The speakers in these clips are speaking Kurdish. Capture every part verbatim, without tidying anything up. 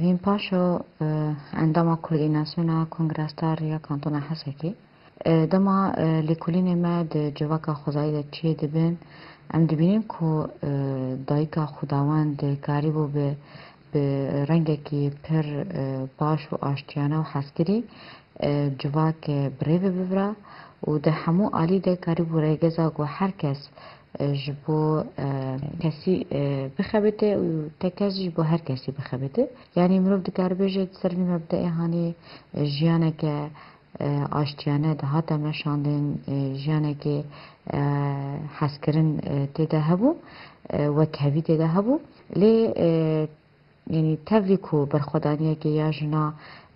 Hîn Paşo, e, endama Koordînasyona Kongrestar ya Kantona Hesekê. E, dema, e, lêkolînê me di civaka xwezayî de çiyê dibin, em dibînin ku, e, dayika Xwedawend karîbû bi, bi rengekî pir, e, baş û aştiyane û hezkirî, e, civak, e, bi rê ve bivira û di hemû alî de karîbû rêgeza ku her kes, e, ji bo, e, kesî, e, bixebite û te kes ji bo her kesî bixebite. Yanî mirov dikare bêje di ser vî mebdeê hanê, e, jiyaneke, e, aştiyane dihate meşandin, e, jiyanekê, e, hezkirin, e, tê de hebû, e, wekhevî tê de hebû. Lê, e, Yanî tevlî ku berxwedaniyekê ya jina,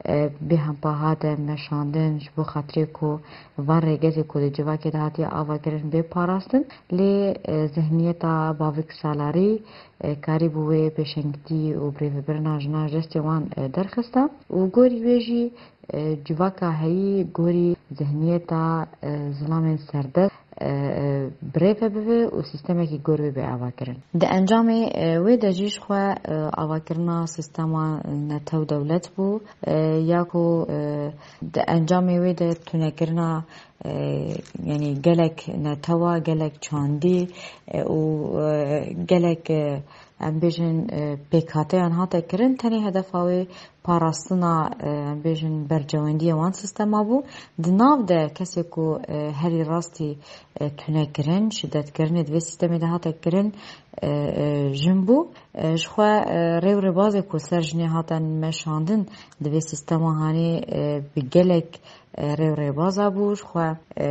e, bê hempa hate meşandin ji bo xatirê ku van rêgezê ku di civakê de hatiye avakirin bê parastin, lê, e, zihniyeta bavik salarî, e, karîbû wê pêşengtî û birêvebirina jina ji destê wan, e, derxista û gorî wê jî, e, civaka heyî gorî zihniyeta, e, zilamên serdest, e, e, birêve bibe û sîstemekî gor bibe avakirin. Di encamê, e, wê de jî ji xwe, e, avakirina sîstema netew dewlet bû, e, ya ku, e, di encamê wê de tunekirina, e, yanî gelek netewa, gelek çandî, e, û, e, gelek, e, em bêjin, e, pêkhateyan hate kirin, tenê hedefa wê parastina, e, em bêjin bercewendiyê wan sîstema bû. Di nav de kesê ku, e, herî rastî, e, tunekirin, şidetkirinê di vê sîstemê de hate kirin, e, e, jin bû. E, ji xwe, e, rê û rêbazê ku ser jinê hate meşandin di vê sîstema hanê, e, bi gelek, e, rê û rêbaza bû. Ji xwe, e,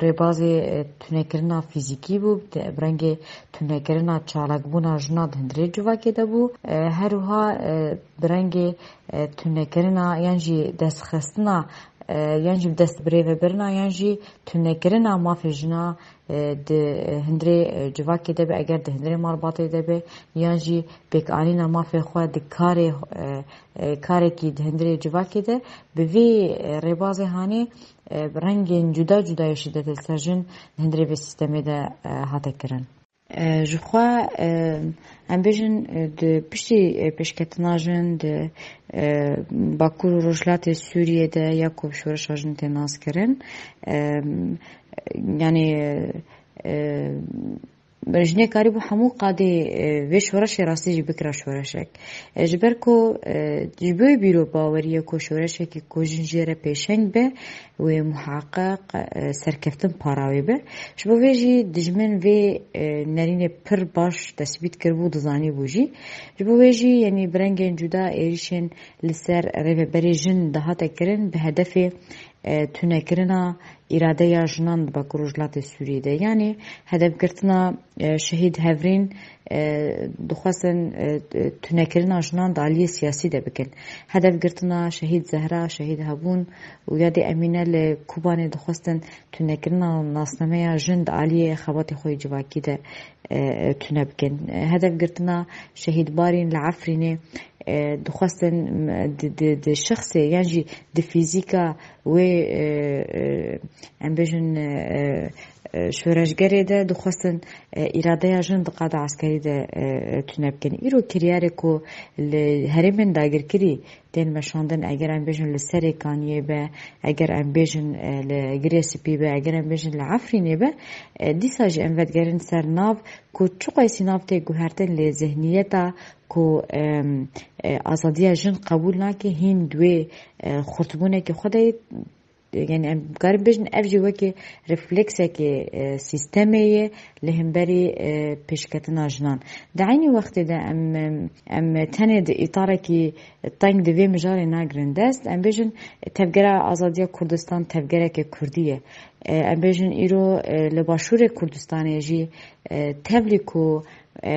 rêbazê, e, tunekirina fîzîkî bû, bi rengê tunekirina çalakbûna jina di hundirê civakê de bû. E, her wiha, e, bi rengê, e, tunekirina yan jî destxistina, e, yan jî bi dest birêvebirina yan jî tunekirina mafê jina, e, di, e, hundirê, e, civakê de be, eger di hundirê malbatê de be, yan jî pêkanîna mafê xwe di karê, e, e, karekî di hundirê civakê de, bi vî, e, rêbazê hanê, e, rengên cuda cuda yê şidetê li ser jin di hundirê vê sîstemê de, e, hate kirin. E, ji xwe, e, em bêjin, e, di piştî, e, pêşketina jin di, e, Bakur û Rojhilatê Sûriyê de ya ku bi şoreşa jin tê naskirin, e, yanî, e, jinê karîbû hemû qadê, e, vê şoreşê rastî jî bikira şoreşek. E, ji ber ku, e, ji bo wê bîro bawerî ye ku şoreşekî ku jin jê re pêşeng be, wê muheqeq, e, serkeftin para wê be. Ji bo vê jî dijmin vê, e, nerînê pir baş tesbît kiribû, dizanîbû jî. Ji bo vê jî, yanî bi rengên cuda êrîşên li ser rêveberê jin dihate kirin bi hedefê, e, tunekirina îradeya jinan di Bakur Rojhilatê Sûriyê de. Yanî hedefgirtina, e, şehîd Hevrîn, e, dixwestin, e, e, tunekirina jinan di aliyê siyasî de bikin. Hedefgirtina şehîd Zehra, şehîd Hebûn û yadê Emîne li Kobanê dixwestin tunekirina nasnameya jin di aliyê xebatê xwe yê civakî de, e, e, tune bikin. E, hedefgirtina şehîd Barîn li Efrînê, e, dixwestin, m, di, di, di şexsê yan jî di fîzîka wê, e, e, em bêjin, e, e, şoreşgerê de dixwestin, e, îradeya jin di qada eskerî de, e, e, tune bikin. Îro kiryarê ku li herêmên dagirkirî tên meşandin, eger em bêjin li Serêkaniyê be, eger em bêjin, e, li Girê Spî be, eger em bêjin li Efrînê be, e, dîsa jî em vedigerin ser nav ku çiqasî nav tê guhertin lê zihniyeta ku, em, e, azadiya jin qebûl nake, hîn di wê, e, xurtbûnekê xwe de ye. Yanî em karin bêjin ev jî wekî refleksekê, e, sîstemê ye li hemberî, e, pêşketina jinan. Di eynî wextê de em, em, em tenê di îtarekî teng di vê mijarê nagirin dest. Em bêjin tevgera azadiya Kurdistan tevgereke Kurdî ye. E, em bêjin îro, e, li Başûrê Kurdistanê jî, e, tevlî ku, e,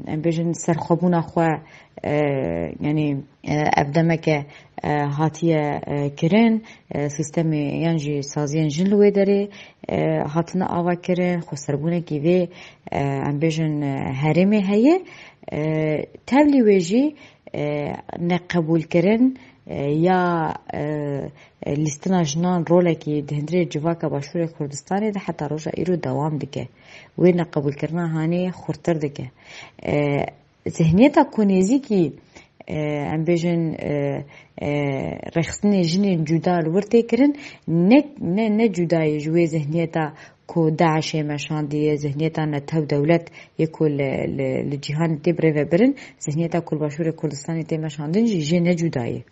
em bêjin serxwebûna xwe, e, yanî, e, ev demeke, e, hatiye, e, kirin, e, sîstemê yan jî saziyên jin li wê derê, e, hatine avakirin, xweserbûnekî vê, e, em bêjin, e, herêmê heye. E, tevlî wê jî, e, neqebûlkirin, e, ya, e, e, lîstina jinan rolekî di hundirê civaka Başûrê Kurdistanê de heta roja îro dewam dike. Wê neqebûlkirina hanê xurttir dike. E, zihniyeta ku nêzîkî, e, em bêjin, e, e, rêxistinê jinên cuda li wir tê kirin, ne, ne, ne cuda ye ji wê zihniyeta ku DAIŞê meşandiye, zihniyeta netew dewlet yê ku li, li, li cîhanê tê birêvebirin, zihniyeta ku li Başûrê Kurdistanê tê meşandin jî jê ne cuda ye.